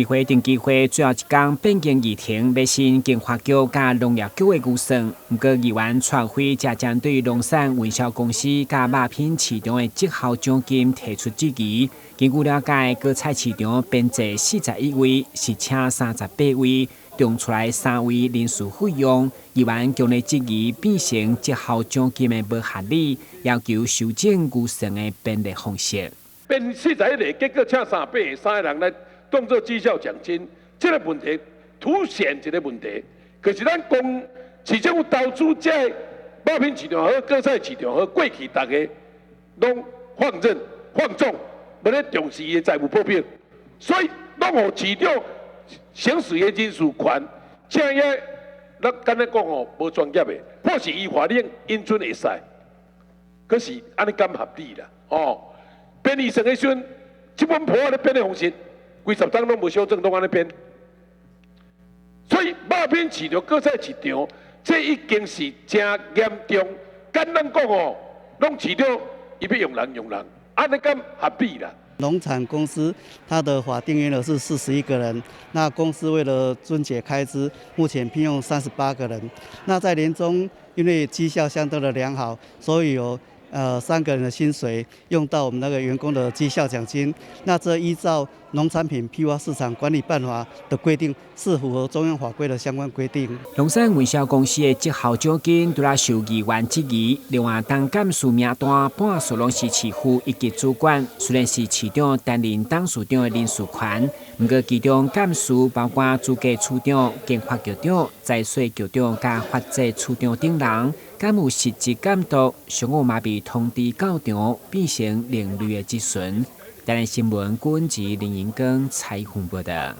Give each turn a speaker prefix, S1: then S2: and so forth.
S1: 議會定期會最後一工變更議程，欲審經發局佮農業局的預算。毋過議員蔡輝才針對農產運銷公司佮肉品市場的績效獎金提出質疑。根據了解，果菜市場編制41位，實請38位，騰出來3位人事費用。議員強烈質疑變成績效獎金的無合理，要求修正預算的編列方式。
S2: 編41個，結果請38個，三个人來當做績效獎金，這个問題凸顯一个問題，就是咱公市政府投資這個肉品市場好，果菜市場好，過去逐家攏放任放縱，無咧重視伊的財務報表，所以攏予市長行使的人事權，請遐咱敢若講吼無專業的，或是依法令允准會使，可是按呢敢合理啦？哦，編預算的時陣，這本簿仔咧編的方式，幾十冬攏無修正，攏按呢編，所以肉品市場、果菜市場，這已經是誠嚴重。簡單講哦，攏市長伊欲用人用人，按呢敢合理啦？
S3: 農產公司它的法定員額是41個人，那公司為了撙節開支，目前聘用38個人。那在年終，因為績效相當的良好，所以有3個人的薪水用到我們那個員工的績效獎金。那這依照農產品批發市場管理辦法的規定，是符合中央法規的相關規定。
S1: 農產運銷公司的績效獎金除了受議員質疑，另外總幹事名單半數攏是市府一級主管，雖然是市長擔任董事長的人事權，毋過其中幹事包括資計處長、經發局長、財稅局長佮法制處長等人，敢有實質監督？上午嘛被通知到場，變成另類的質詢。台視新聞，郭文吉、林盈庚採訪報道。